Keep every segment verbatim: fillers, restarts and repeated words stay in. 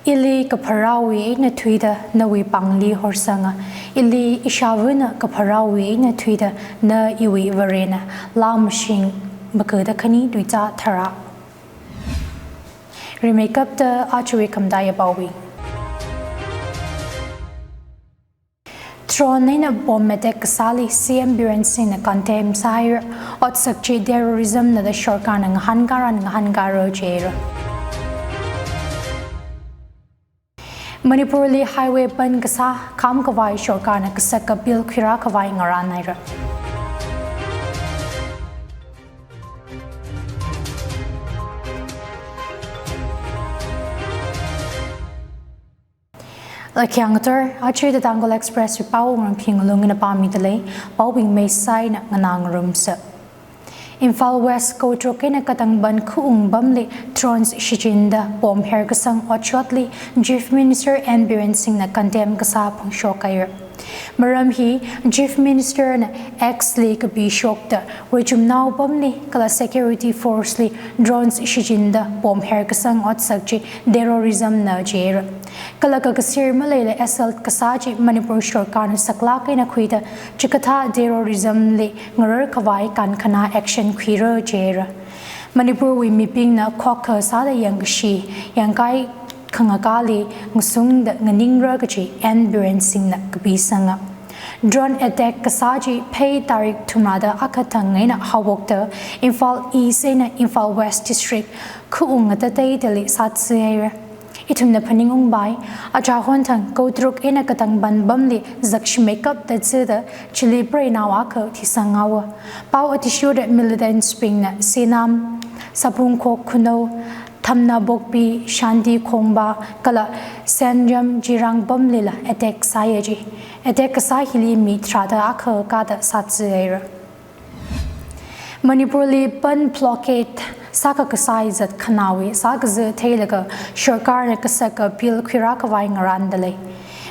Ili kapharāwui eina thuida nawui pāngli horsanga. Ili ishāvana kapharāwui eina thuida na iwui Varena. Laa mashing magada khani tuicha tharā. Rimeikapta ajawui khamataiya paobing. Drone eina bomb attack kasāli C M Biren Singhna condemn sāhaira. Otsak chi terrorism na da sorkarna ngahānkāran ngahānkāra jihaira. Manipurli highway bandh kasā kham khavai sorkarna kasaka bill khuirā khavai ngarānhaira. Lakhayang ngathor, aja The Tangkhul Express wui pao ngarān phingalung eina pāmida lei, paobing mei sāi eina nganā ngarumsa. Imphal West Kotruk eina katang bandh khaung pamli drones shichinda bomb herkasang otshotli Chief Minister N Biren Singhna condemn kasā phongshok haira. Maram hi Chief Minister na X li kapishokta, Rechumnao pamli kala security force li drones shichinda bomb herkasang otsak chi terrorism na jihaira. Kala kakasir maleila assault kasā chi Manipur sorkarna saklāk eina khuida, chikathā terrorism li ngarar khavai kankhanā action khuira jihaira. Manipurwui mibingna khokkha sāda yangkashi, yangkai khangakāli ngasungda nganingra kaji N Biren Singhna kapisanga. Drone attack kasā chi Phei tarik thumrada akha thang eina haophokta Imphal East eina Imphal West District khaung ngatateidali sātsi haira. Ithumna phaningungpai, achahon thang Kotruk eina katang bandh pamli zakshimeikap da zida chili preinao akha thisang haowa. Pao athishurda militants bingna Senam, Sapungkhok Khunou, Thamnabokpi, Shanti Khongba, kala Sanjam Jirang pamlila attack sāya ji. Attack kasā hili mi tharāda akha kāda sātsi haira. Manipurli bandh blockade sākakasai zat khanāwui sākaza theilaga sorkarna kasaka bill khuirā khavai ngarānda lei.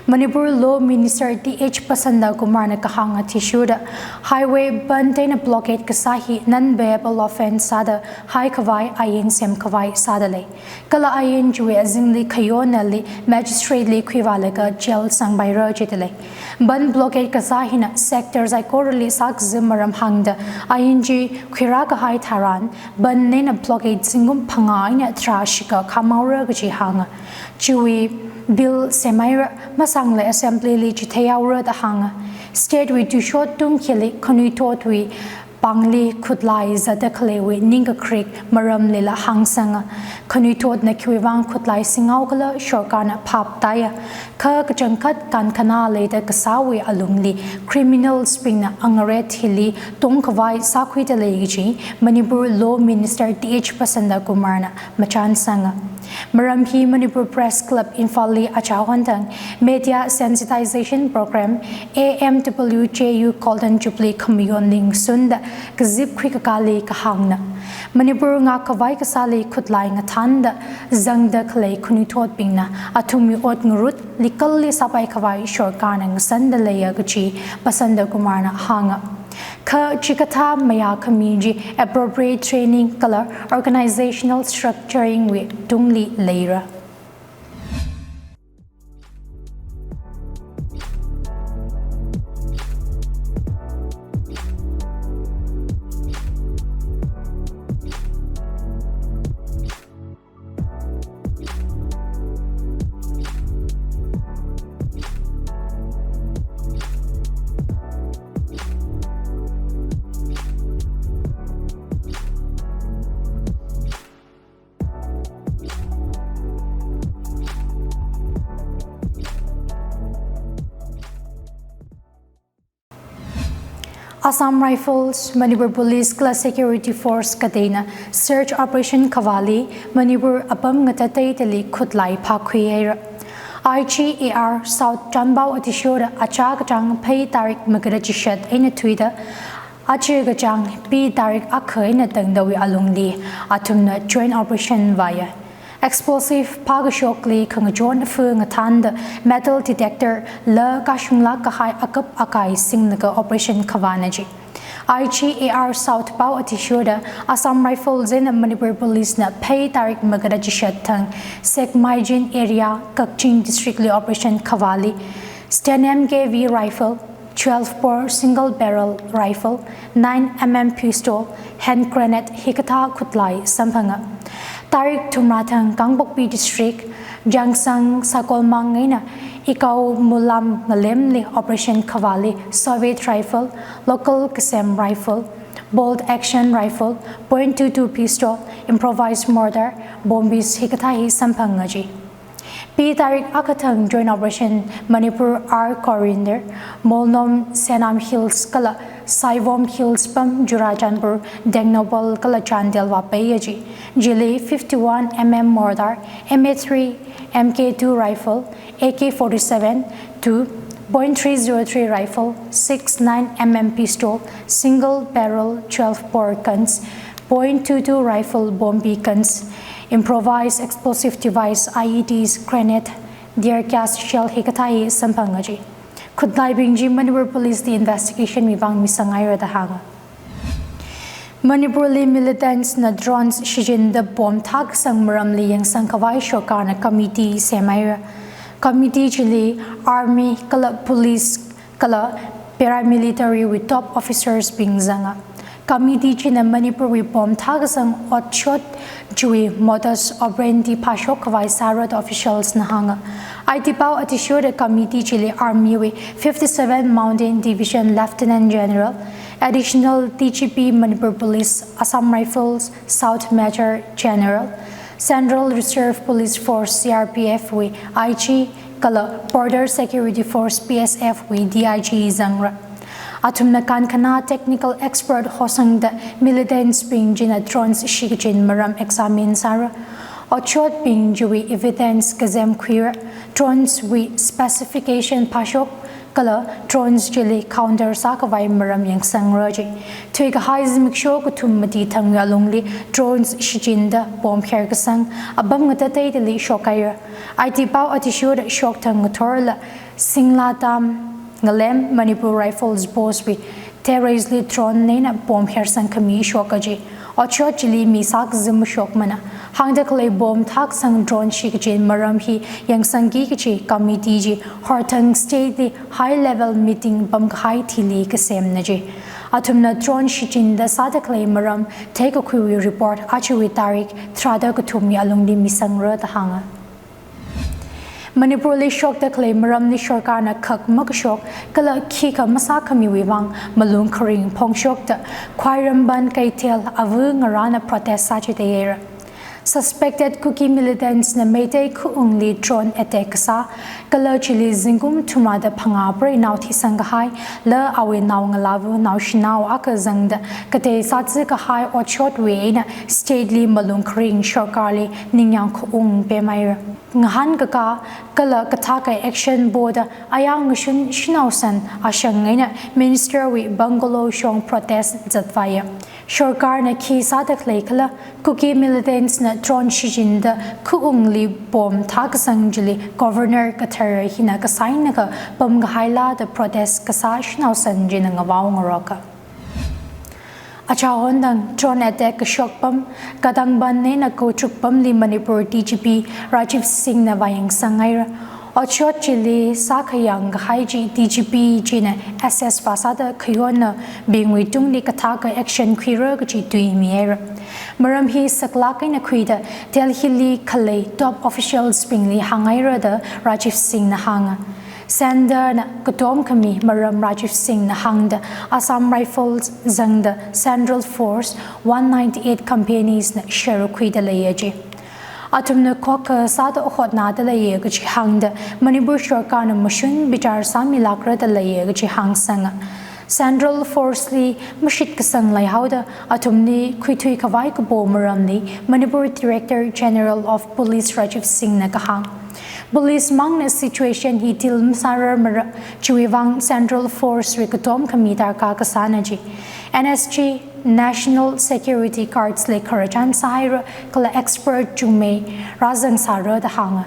Manipur Law Minister T H Basanta Kumarna kahāng athishurda, highway bandh eina blockade kasā hi non-bailable offence sāda hai khavai ain sem khavai sāda lei. Kala ain chiwui azingli khayonali magistrate li khuivālaga jail sangpaira jida lei. Bandh blockade kasā hina sector saikorali sākaza maram hāngda, ain chi khuirā kahai tharan bandh eina blockade zingkum phangā eina tharā shikha khamhaora kaji hānga. Chiwui bill semhaira, masangla assembly li chitheihaora da hānga. State wui tuishot tungkhili khanuithotwui pāngli khutlai zatda khaleiwui ningkakrik maramlila hāngsanga. Khanuithotna khiwuivang khutlai singhao khala sorkarna phap tāya. Kha kachangkhat kankhanā leida kasāwui alungli criminals bingna angarethili tongkhavai sākhuida lei kaji Manipur Law Minister T H Basanta Kumarna machānsanga. Maram hi Manipur Press Club Imphalli achahon thang Media Sensitization Program, A M W J U Golden Jubilee khamayonli ngasunda kazip khuikakāli kahāngna. Manipur ngākkhavai kasāli khutlai ngathānda zangda khalei khanuithotbingna athumwui ot ngarut legalli sāpai khavai sorkarna ngasanda leiya kaji Basanta Kumarna hānga. Kha chikathā mayā khami chi appropriate training kala organizational structuring wui tungli leira. Assam Rifles, Manipur Police kala Security Force kateina search operation khavāli Manipur apam ngatateidali khutlai phākhui haira. I G A R South Chanpao athishurda achā kachāng Phei tarik magada chishat eina thuida, aja kachāng Pi tarik akha eina tangdawui alungli athumna joint operation vāya. Explosive phākashokli khangachon afa ngathānda metal detector la kashunglāk kahai akap akai singlaga operation khavāna ji. I G A R South pao athishurda Assam Rifles eina Manipur Police na Phei tarik magada chishat thang Sekmaijin area, Kakching District li operation khavāli Sten M K V rifle, twelve bore single barrel rifle, nine M M pistol, hand grenade hikathā khutlai samphanga. Tarik thumrā thang Kangpokpi District, Jangsang Sakolmang eina Ikao Mulam ngalemli operation khavāli Soviet rifle, local kasem rifle, bolt action rifle, point two two pistol, improvised mortar, bomb hikathā hi samphanga ji. Pi tarik akha thang Joint Operation Manipur R Coriander, Molnom Senam Hills kala Saivom Hills pam Churachandpur, Tengnoupal kala Chandel vāpeiya ji. Chili fifty-one M M mortar, M A three, M K two rifle, A K forty-seven, two point three zero three rifle, six nine M M pistol, single barrel twelve bore guns, point two two rifle bomb guns, improvised explosive device, I E Ds, grenade, tear gas shell hikathā hi samphanga ji. Khutlaibing chi Manipur Police li investigation wui vang misanghaira da hānga. Manipur li militants na drones shichinda bomb thākasang maramli yangsang khavai sorkarna committee semhaira. Committee chili army kala police kala paramilitary wui top officers bing zanga. Committee china Manipur wui bomb thākasang otshot chiwui modus operandi phāshok khavai sāra da officials na hānga. I T pao athishurda committee chili army wui fifty-seven Mountain Division Lieutenant General, Additional D G P Manipur Police, Assam Rifles South Major General, Central Reserve Police Force C R P F wui I G kala Border Security Force B S F wui D I G zangra. Athumna kankhana technical expert hosangda militants bing china drones shikachin maram examine sāra. Otshotbing chiwui evidence kazem khuira. Drones wui specification phāshok kala drones chili counter sākhavai maram yangsangra ji. Thuikahai zimiksho kathum mati thangwui alungli drones shichinda bomb kherkasang apam ngatateidali shokhaira. I T pao athishurda shokthang ngathorla Singlatam ngalem Manipur Rifles post wui terrace li drone eina bomb khersang khami shoka ji. Otshot chili mi sākazim mashokmana. Hāngda khalei bomb thākasang drone shikachin maram hi yangsangki kachi committee chi horthang state li high level meeting pamkahai thili kasemna ji. Athumna drone shichinda sāda khalei maram theikakhuiwui report ajawui tarik tharāda kathumwui alungli misangra da hānga. Manipur li shokda khalei maramli sorkarna khak makashok kala khikha masākhamiwui vang malung kharing phongshokda Khwairamband Keithel ava ngarāna protest sāchitheihaira. Suspected Kuki militants na Meitei khaungli drone attack kasā kala chili zingkum thumrāda phangā preinao thisang kahai la awui naongalāva naoshinao akha zangda katei sātsi kahai otshotwui eina state li malung kharing sorkarli ningyāng khaung pemhaira. Ngahānkakā kala kathākha action poda ayang ngashun shanaosan ashang eina minister wui bungalow shong protest zatvāya. Sorkarna khi sāda khalei khala Kuki militants na drone shichinda khaungli bomb thākasang chili governor kathara hina kasainakha pamkahaila da protest kasā shanaosan china ngavao ngaroka. Achahon dang drone attack kashok pam Kadangband eina Koutruk pamli Manipur D G P Rajiv Singh na vāyangsanghaira. Otshot chili sākhayang kahai chi D G P china assess vāsāda khayonnabingwui tungli kathākha action khuira kachi tui mihaira. Maram hi saklāk eina khuida Delhi li khalei top officials bingli hānghaira da Rajiv Singh na hānga. Centre na katom khami maram Rajiv Singh na hāngda Assam Rifles zangda Central Force one ninety-eight companies na share khuida leiya ji. Athumna khokha sāda hotnada leiya kachi hāngda Manipur sorkarna mashun bichar sāmilākra da leiya kachi hāngsanga. Central Force li mashitkasang leihaoda athumli khuithui khavai kapo maramli Manipur Director General of Police Rajiv Singh na kahāng. Police mangna situation hi deal masārar mara chiwui vang Central Force wui katom khami darkar kasāna ji. N S G, National Security Guards li khararchan sāhaira kala expert chungmei rāzang sāra da hānga.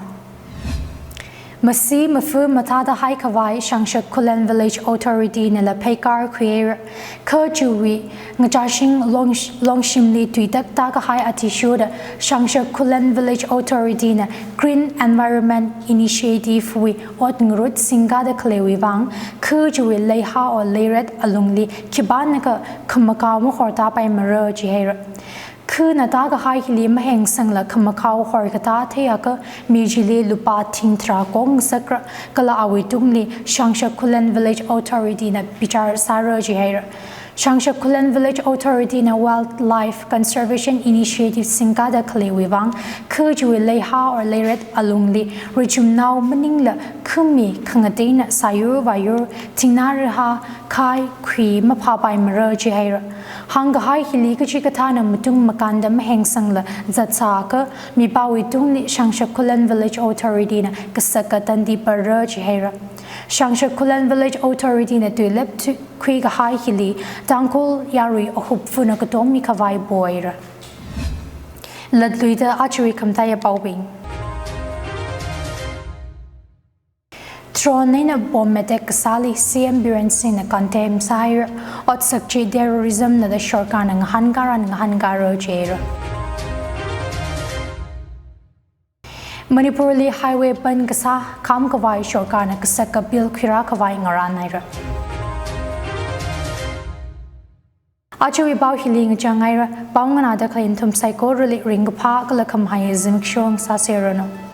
Masi mafu mathāda haikhavai Shangshak Khullen Village Authority nala pheikar khuihaira. Kha chiwui ngachāshing long, longshimli tuitakta kahai athishurda Shangshak Khullen Village Authority na Green Environment Initiative wui ot ngarut singkada khaleiwui vang, kha chiwui leiha or leiret alungli khipānakha khamakao mahorta paimara jihaira. Khana tākahai hili mahengsangla khamakao horkatā theiakha mi chili lupā thing tharā kong ngasakra, kala awui tungli Shangshak Khullen Village Authority na bichar sāra jihaira. Shangshak Khullen Village Authority na Wildlife Conservation Initiative singkada khaleiwui vang, kha chiwui leiha or leiret alungli richumnao maningla khami khangateina sāyur vāyur, thingnā rahā, khai, khui maphāpaimara jihaira. Hāngkahai hili kachikathāna matung makānda mahengsangla zatsāakha mipāwui tungli Shangshak Khullen Village Authority na kasaka tandi parra jihaira. Shangshak Khullen Village Authority na tuilep tu-, khuikahai hili Tangkhul yarui ahupfana katom mikhavai poira. Latluida ajawui khamataiya paobing. Drone eina bomb attack kasāli C M Biren Singh na condemn sāhaira, otsak chi terrorism na da sorkarna ngahānkara ngahānkara jihaira. Manipurli highway bandh kasā khamkhavai sorkarna kasaka bill khuirākhavai ngarānhaira. Ajawui pao hili ngachanghaira, pao nganāda khalei nathum saikorali ringkaphā kala khamahai zimiksho ngasāserranu.